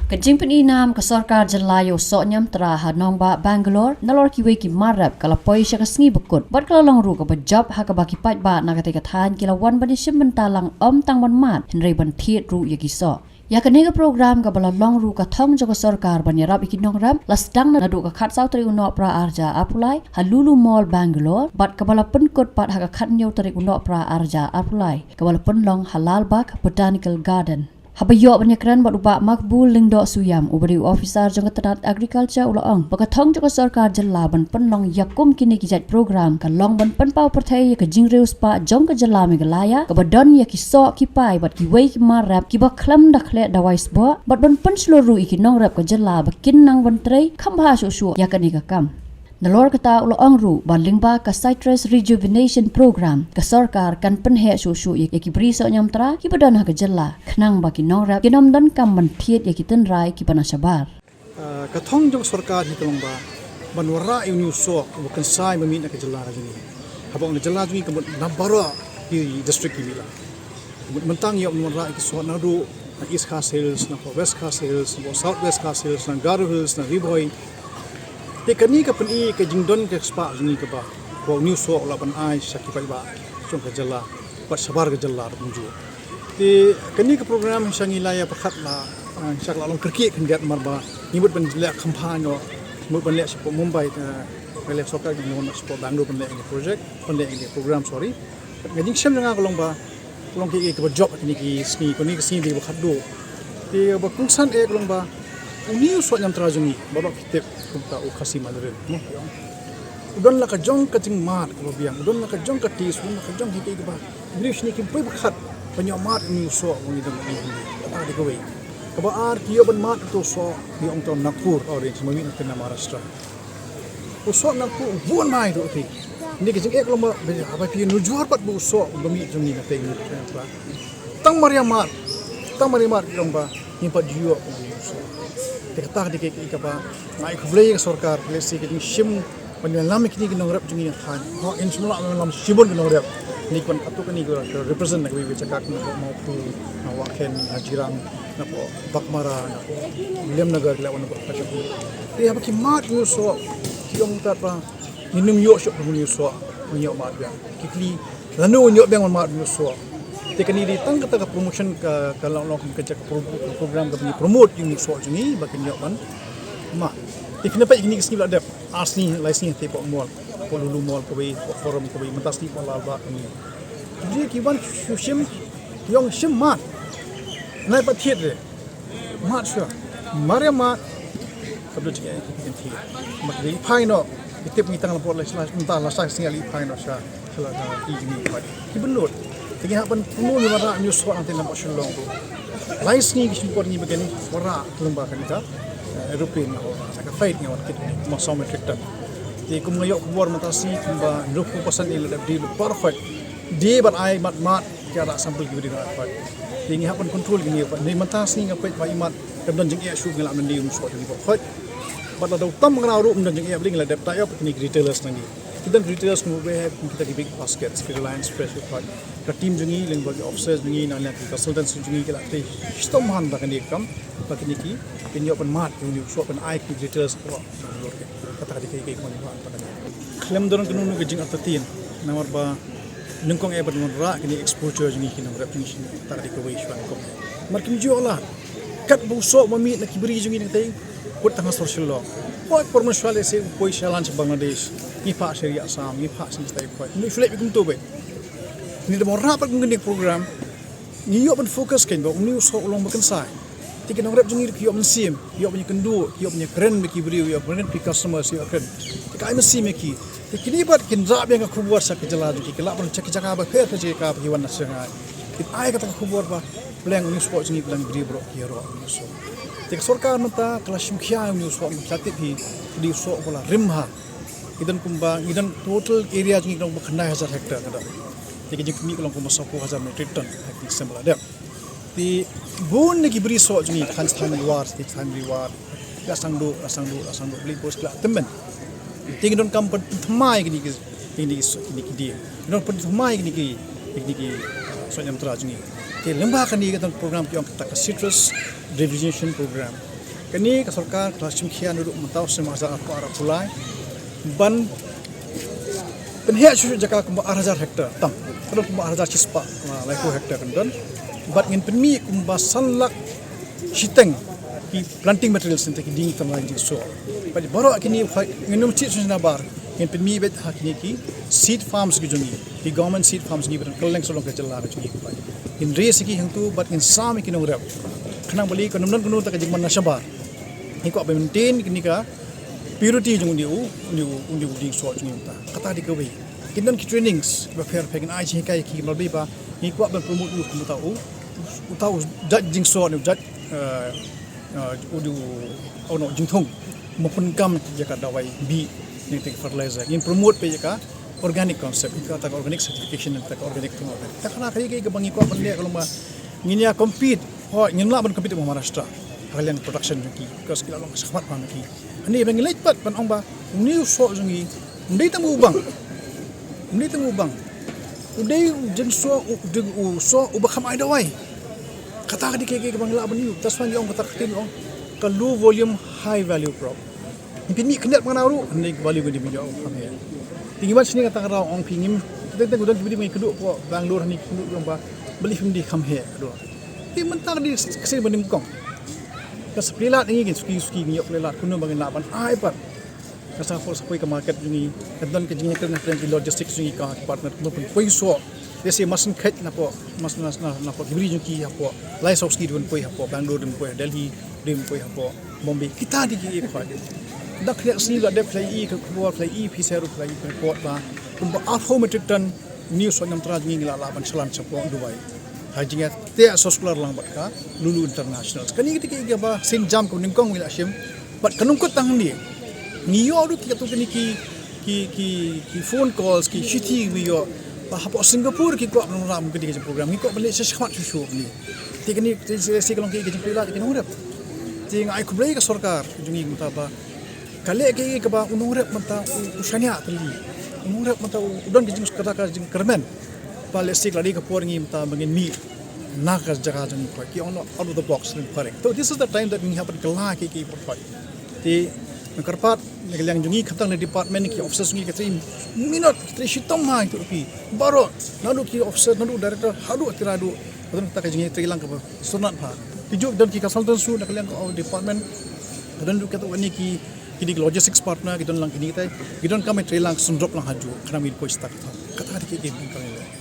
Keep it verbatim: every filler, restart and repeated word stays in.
Ka jingpyni nam ka sorkar jylla ïa u soh niamtra ha nongbah Bangalore nalor kiwei ki mar rep ka la poi sha ka sngi bakut bad ka la long ruh kaba jop ha kaba ki paidbah na katei ka thaiñ ki la wan ban ïashim bynta lang ym tang ban mad hynrei ban thied ruh ïa ki soh. Ïa kane ka program kaba la long ruh ka thong jong ka sorkar ban ïarap ïa ki nongrep la sdang naduh ka khatsaw tarik u Nohprah arhajar arphew lai ha Lulu Mall Bangalore bad kaba la pynkut pat ha ka khathynñiew tarik u Nohprah arhajar arphew lai kaba la pynlong ha Lalbagh Botanical Garden. Haba ïoh ban ïakren bad u Bah Makbul Lyngdoh Suiam uba dei u officer jong ka tnat Agriculture u la ong ba ka thong jong ka sorkar jylla ban pynlong ïa kum kine ki jait program ka long ban pynpaw pyrthei ïa ka jingriewspah jong ka jylla Meghalaya kaba don ïa ki soh ki pai bad kiwei ki mar rep kiba khlem da khleh dawai sboh bad ban pynshlur ruh ïa ki nongrep ka jylla ba kin nang ban trei kham bha shuh shuh ïa kane ka kam. Nalor kata u la ong ruh ba lyngba ka Citrus Rejuvenation Program ka sorkar kan pynheh shuh shuh ïa ki briew soh niamtra kiba don ha ka jylla khnang ba ki nongrep kin ym donkam ban thied ïa ki tynrai kiba na shabar. Ah, ka thong jong sorkar hi ka long ba ban wanrah ïa une u soh uba kynsai ba mih na ka jylla ka jong ngi. Haba ong ka jylla jong ngi ka mut na baroh ki district ki mih la. Mynta ngi ïoh ban wanrah ïa ki soh naduh na East Khasi Hills, na West Khasi Hills, na South West Khasi Hills, na Garo Hills, na Ri Bhoi. Te kane ka pyni ka jingdon ka spah jong ngi kaba une u soh u lah ban ai sha ki paidbah jong ka jylla bad shabar ka jylla ruh kumjuh. Te kane ka program sha ngi la ïa pyrkhat la, ah, sha ka la long kyrkieh khyndiat namar ba ngi mut ban leh kham bha noh, ngi mut ban leh shapoh Mumbai, ah, ban leh sorkar ngi mut shapoh Bangalore ban leh ïa kane ka project, ban leh ïa kane ka program, sorry. Ka jingshem jong nga ka long ba ka long kiei kiei kiba jop ha kine ki sngi, kine ki sngi dei ba khatduh. Te ba kongsan eh ka long ba une u soh niamtra jong ngi baroh phi tip kumta u Khasi Mandarin, mo, u don la ka jong ka jingmad kaba biang, u don la ka jong ka taste, u don la ka jong kiei kiei kiba ki briew shane kim poi ba khat ban ïoh mad une u soh ba ngi don, kata dei kawei. Kaba ar, ki ïoh ban mad uto u soh, ki ong uto Nagpur orange, ma mih na Maharashtra. U soh Nagpur u bun mai ruh te. Ngi ka jingeh ka long ba, ba, haba phi nujor pat ba u soh ba mih jong ngi na teng ngi, tang mar ïa mad, tang mar ïa mad ki ong ba ngim pat ju ïoh ba u soh. Te kata ka dei ka, ka, kaba nga ai khublei ïa ka sorkar, lehse ka jingshim ban ïalam ïa kine ki nongrep jong ngi ha thaiñ. Ho, ngin shym lah ban ïalam shibun ki nongrep. Ngi kwah katto katne ki represent na kiwei kiwei ki jaka, na Mawphu, na Wahkhen, na Jirang, na Baghmara, na Williamnagar, ki la wan na Baghmara. Te haba ki mad une u soh, ki ong tat ba ngin ym ïoh shuh ba une u soh, ngin ïoh mad biang. Ki kylli lano ngin ïoh biang ban mad une u soh. Te kane dei tang kata ka promotion ka, ka long, long ka jaka pro-, program kaba ngi promote ïa une u soh jong ngi ba kin ïoh ban mad. Te phin ïa peit kine ki sngi ba la dep, ar sngi, lai sngi te hapoh mall, hapoh Lulu Mall kawei, hapoh Forum kawei, mynta sngi hapoh Lalbagh kawei. Ki wan shu shim, ki ong shim mad. Nai pat thied re. Mad shuwa. Mar ïa mad. Ka bluh jingeh ki kin thied. Mad dei phai noh. Ki tip ngi tang la bor la sla, mynta la sa sngi la phai noh sha, sha la, sha ki jingeh pat. Ki bynnud. Te ngi hap ban pynlut ngi wanrah une u soh nangta na Shillong ruh. Lai sngi ki shim por ngi ba kin wanrah lyngba kane ka, eh, aeroplane, na ka flight ngi wan kit ma saw metric ton. Te kum nga ïoh khubor mynta sngi kumba hynriewphew percent ïa la dep die lut baroh khoit. Die bad ai mad mad. Ki la sample ki briew na pat. Te ngi hap ban control kine pat. Ngi mynta sngi nga peit ba i mat, ka don jingeh shuh, ngi la mynta ngi ym soh jong ngi baroh khoit. Bad lada u tam ngi ruh ym don jingeh, ba ngi la dep tie up kine ki retailers na ngi. Ki don retailers kumba, kita ki big baskets, ki Reliance Fresh pat. Ka team jong ngi lyngba ki officers jong ngi, na ki consultants jong ngi, ki la trei shitom bha ba kane ka kam, ba kine ki, kin ïoh ban mad, kin ïoh ban ai ki retailers baroh. Kata ka dei kaei kaei kaba ngi kwah ban kane. Khlem don kano kano ka jingartatien, namar ba nyngkong eh ban wanrah kine exposure jong ngi ki nongrep jong ngi shane, kata ka dei kawei shuwa nyngkong eh. Namar kim ju ïoh lad. Katba u soh ba mih na ki bri jong ngi na katei, kut tang ha sor Shillong. Poi por mynshuwa lehse u poi shalan sha Bangladesh, ngi phah sha ri Assam, ngi phah sha ngi stai poi. Ngi shu leh kumto beit. Ngi da wanrah pat kum kane ka program, ngi ïoh ban focus kein ba une u soh u long ba kynsai. Te ki nongrep jong ngi ki ïoh mynsiem, ki ïoh ban ïakynduh, ki ïoh ban ïakren bad ki briew, ïoh ban ïakren bad ki customers, ïoh ïakren. Te ka ai mynsiem ïa ki. Te kine pat kin rah biang ka khubor sha ki jylla jong ki, ki lah ban sha ki jaka bapher, sha ki jaka ba ki wan na Shanghai. Kin ai kata ka khubor ba pleng une u soh jong ngi, pleng briew baroh ki ïaroh une u soh. Te ka sorkar mynta ka la shim khia une u soh, ka la tip hi, ka dei u soh ba la rim bha. Ngi don kumba, ngi don total area jong ngi ka long kumba khyndai hajar hectare ka don. Te ka jingkhmih ka long kumba sawphew hajar metric ton ha ki snem ba la dep. Te bun na ki bri soh jong ngi, thaiñ Saiñrawl, thaiñ Saiñrawl, la Sangduh, la Sangduh, la Sangduh, Blei Post, la Tymmen. Te ngi donkam pynthymmai kine ki, kine ki soh, kine ki dieng. Ngi don pynthymmai kine ki, kine ki, uh, soh niamtra jong ngi. Te lyngba kane ka don program ki ong kata ka Citrus Rejuvenation Program. Kane ka sorkar ka la shim khia naduh mynta u snem arhajar arphew arphew lai ban pynheh shuh shuh jaka kumba arhajar hektar tam. Ka don kumba arhajar shispah laiphew hektar kan don. Bad ngin pynmih kumba san lak shiteng ki planting materials, nangta ki dieng tam, la dieng soh. Bad baroh kine ngin ym shim shuh na bar, ngin pynmih beit ha kine ki seed farms ki jong ngi, ki government seed farms ngi ba don kylleng sawdong ka jylla ka jong ngi. Ngin raise ïa ki hangtu bad ngin sam ïa ki nongrep. Khnang ba lei kan ym don kano kano ka jingman na shabar. Ngi kwah ban maintain kane ka purity jong une u, une u, une u dieng soh jong ngi mynta. Kata dei kawei. Kin don ki trainings bapher bapher, ngin ai jinghikai ïa ki, namar ba ngi kwah ban promote u kum uta u, uta u jait dieng soh ne u jait, eh, eh, u, u, u, u jingthung. Ba pun kam ïa ka dawai bih, ïa ka fertilizer. Ngin promote pat ïa ka organic concept, kata ka organic certification, kata ka organic thung. Kata ka dei kaba ngi kwah ban leh, ka long ba ngin ïa compete. Hooid, ngim lah ban compete bad Maharashtra ha ka liang production jong ki, because ki la long shakhmat bha na ki. Hangne ba ngi leit pat ban ong ba une u soh jong ngi ym dei tang u bang, ym dei tang u bang, u dei u dieng soh, u dei u soh uba kham ai dawai. Kata ka dei kaba ngi lah ban ïoh. That's why ngi ong kata ka ktien, ong ka low volume high value crop. Ngi pynmih khyndiat bangna ruh, hynrei ka value ka dei ban ïoh kham heh. Te ngi wan shane, kata ka daw ong phi, ngim, teng teng u don ki briew ba ngi kynduh hapoh Bangalore hangne, ki kynduh, ki ong ba balei phim dei kham heh, ka dei. Te mynta ka dei ka sien ba nyngkong. Ka supply lad ngi, ngin suki suki, ngin ïoh supply lad, kumno ba ngin lah ban ai pat. Ka sa poi, sa poi ka market jong ngi, ka don ka jingïakren na ki logistics jong ngi, ka partner, kumno ban poi soh. Lehse Mashyngkhet napoh, Mas, na, na, napoh ki briew jong ki hapoh, lai saw sngi dei ban poi hapoh Bangalore, dei ban poi Delhi, dei ban poi hapoh Bombay. Kita dei ki ïa khwai. Da khlieh sngi la dep, phi la ïohi ka khubor, phi la ïohi, phi share ruh, phi la ïohi ka report ba kumba arphew metric ton une u soh ñiamtra jong ngi ngi la lah ban shalan shapoh Dubai. Ha jingïateh soskular lang bad ka Lulu International. Kane ka dei kaba sien jam kaba nyngkong ngi la shim. Bad ka nyngkong tang hangne, ngi ïoh ruh ki, katto katne ki, ki, ki, ki phone calls, ki shithi ngi ïoh ba hapoh Singapore ki kwah ban wanrah kum kane ka program. Ngi kwah ban leh sha shakhmat shuh shuh hangne. Te kane te, te, te ka long ka jingpynlait ïa ki nongrep. Te nga ai khublei ïa ka sorkar jong ngi mynta ba ka leh kaei kaei kaba u nongrep mynta u, u shaniah tylli. U nongrep mynta u, u don ka jing, kata ka jingkyrmen. Ba lehse ka la dei ka por ngi mynta ba ngin mih na ka jaka jong ngi, ki ong out of the box, ngin phareng. So this is the time that ngi hap ban kylla kiei kiei baroh. Te nga kyrpad na ka liang jong ngi, khamtam na department, ki officers ngi, ka trei minot, ka trei shitom ha ïa ki ruh phi baroh, naduh ki officer, naduh director haduh tira haduh, ka don kata ka jingtrei lang kaba sngewtynnat bha. Ki juh don ki consultants ruh na ka liang ka department, ka don ruh kata kane ki, kine ki logistics partner, ki don lang kine kitai, ki donkam ban trei lang sngewdrop lang hajuh, khnang ba ngin poi sha kata. Kata dei kiei kiei ba ngin kylla.